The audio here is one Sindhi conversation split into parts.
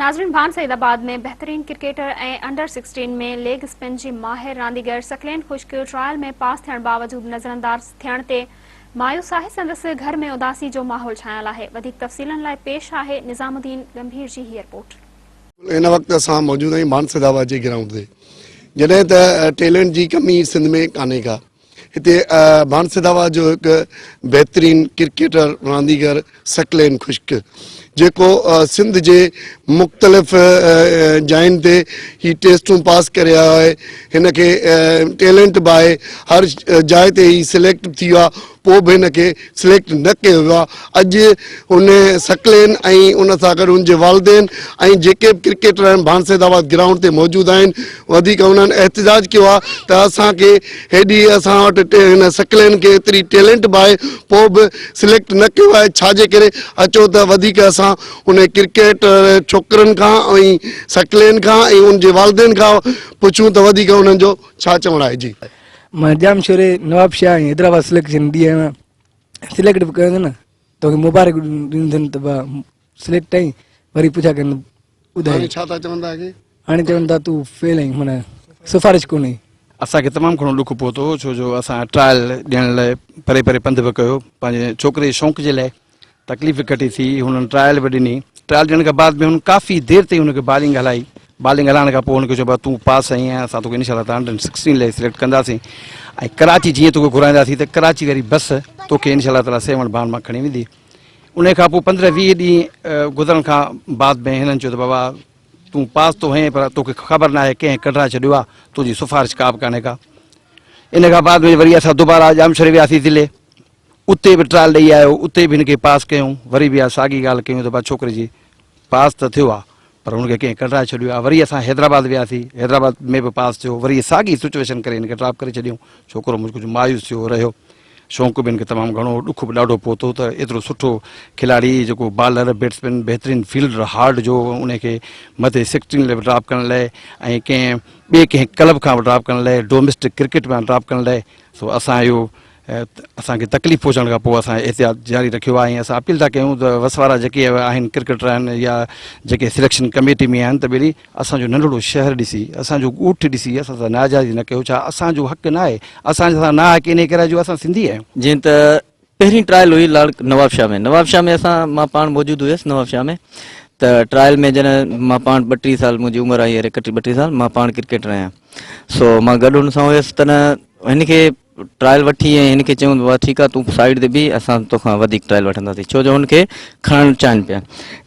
ناظرين ڀان سعيد آباد ۾ بهترين ڪرڪيٽر ۽ انڊر 16 ۾ ليگ اسپن جي ماهر رانديگر ثقلين خشڪ ٽرائل ۾ پاس ٿيڻ باوجود نظرانداز ٿيڻ تي مايوس آهي سندس گهر ۾ اداسي جو ماحول ڇانيل آهي وڌيڪ تفصيلن لاء پيش آهي نظام الدين ڳنڀير جي هي رپورٽ. هن وقت اسان موجود آهيون ڀان سعيد آباد جي گرائونڊ تي جڏهن ته ٽيلنٽ جي ڪمي سنڌ ۾ ڪانهي ڪا هتي ڀانسداوا جو هڪ بهترين ڪرڪيٽر رانديگر ثقلين خشڪ جيڪو سنڌ جي مختلف جاين تي هي ٽيسٽون پاس ڪري آيو آهي هن کي ٽيلنٽ به آهي هر جاء تي هي سليڪٽ ٿي ويو آهي پوء به هن کي سليڪٽ نه ڪيو ويو آهي اڄ هن ثقلين ۽ ان سان گڏ ان جي والدين ۽ جيڪي به ڪرڪيٽر آهن ڀانسيد آباد گرائونڊ تي موجود آهن وڌيڪ انهن احتجاج ڪيو آهي ته اسان کي هيڏي اسان وٽ هن ثقلين کي ايتري ٽيلنٽ به آهي پوء به سليڪٽ نه ڪيو آهي ڇا جي ڪري اچو ته وڌيڪ اسان ان ڪرڪيٽ ڇوڪرن کان ۽ ثقلين کان ۽ ان جي والدين کان پڇون ته وڌيڪ انهن جو ڇا چوڻ آهي جي. مان ڄامشوري نوابشاهه ۽ حيدرآباد سليڪشن ڏي آيو آهيان سليڪٽ به ڪيو نه توکي مبارڪ ڏيندن ته سليڪٽ آهين وري پڇا ڪن ٻڌائي. هاڻي ڇا ٿا چون توهان کي؟ هاڻي چون ٿا تون فيل آهين معنيٰ سفارش ڪونهي. اسان کي تمام گهڻو ڏک پهتو ڇو جو اسان ٽرائل ڏيڻ لاء پري پري پنڌ به ڪيو پنهنجي ڇوڪري جي شوق جي لاء تڪليف به گهٽي ٿي هنن ٽرائل به ڏني ٽرائل ڏيڻ کان بعد ۾ هن ڪافي دير تائين هن کي بالنگ هلائي بالنگ هلائڻ کان پوء هن کي چيو بابا تون پاس آهين ۽ اسان توکي انشاء الله تعالٰي انڊر 16 لاء سليڪٽ ڪنداسين ۽ ڪراچي جيئن توکي گهرائينداسين ته ڪراچي واري بس توکي انشاء الله تعالٰي سيوهڻ ڀان مان کڻي ويندي انهيء کان پوء 15 20 ڏينهن گذرڻ کان بعد ۾ هنن چيو ته بابا تون پاس ته هئين پر توکي خبر ناهي ڪنهن ڪڍرائي ڇڏيو آهي تنهنجي سفارش ڪا به ڪانهي ڪا. ان کان بعد ۾ وري اسان دوباره ڄامشوري وياسين ضلعي اتي به ٽرائل ڏئي آيو اتي به هن کي پاس ڪيون وري به اها ساڳي ڳالهه ڪيون ته بابا ڇوڪري جي پاس ته ٿيو آهي پر هن کي ڪنهن ڪڍرائي ڇڏيو آهي وري اسان حيدرآباد وياسين حيدرآباد ۾ به پاس ٿيو وري ساڳي سچويشن ڪري هن کي ڊراپ ڪري ڇڏيون ڇوڪرو ڪجهه مايوس ٿيو رهيو شونق به هن کي تمام گهڻو هو، ڏک به ڏاڍو پهتو ته ايترو سٺو کلاڙي جيڪو بالر، بيٽسمين، بهترين فيلڊر هارڊ جو ان کي مٿي سڪسٽين لاء به ڊراپ ڪرڻ لاء ۽ ڪنهن ٻئي ڪنهن ڪلب کان به ڊراپ ڪرڻ لاء ڊوميسٽڪ ڪرڪيٽ مان ڊراپ ڪرڻ لاء سو اسان اهو اسان کي تڪليف پهچڻ کان پوء اسان احتياط جاري رکيو آهي ۽ اسان اپيل ٿا ڪيون ته وس وارا جيڪي آهن ڪرڪيٽر آهن يا جيڪي سليڪشن ڪميٽي ۾ آهن ته ٻيلي اسان جو ننڍڙو شهر ڏسي، اسان جو ڳوٺ ڏسي اسان سان ناجائزي نه ڪيو، ڇا اسان جو حق نه آهي؟ اسان سان ناحق انهي ڪري آهي جو اسان سنڌي آهيون. جيئن ته پهرين ٽرائل هئي لاڙ نوابشاهه ۾ نوابشاهه ۾ اسان مان پاڻ موجود هيس نوابشاهه ۾ ته ٽرائل ۾ جڏهن مان پاڻ 32 سال منهنجي عمر آهي هينئر 31 32 سال مان پاڻ ڪرڪيٽر آهيان سو مان گڏ هن سان هيس تڏهن هن کي ٽرائل وٺي ۽ هن کي چيون بابا ٺيڪ آ تون سائيڊ تي بيهه اسان توکان وڌيڪ ٽرائل وٺنداسين ڇو جو هن کي کڻڻ چاهين پيا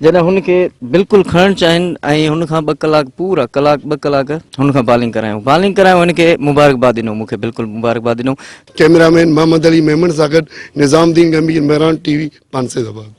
جڏهن هن کي بلڪل کڻڻ چاهين ۽ هن کان ٻه ڪلاڪ پورا ڪلاڪ ٻه ڪلاڪ هن کان بالنگ ڪرايون بالنگ ڪرايون هن کي مبارڪباد ڏنو مون کي بلڪل مبارڪباد ڏنو. ڪئميرا مين محمد علي ميمڻ سان گڏ نظام الدين گنڀير، مهراڻ ٽي وي، پانسيدآباد.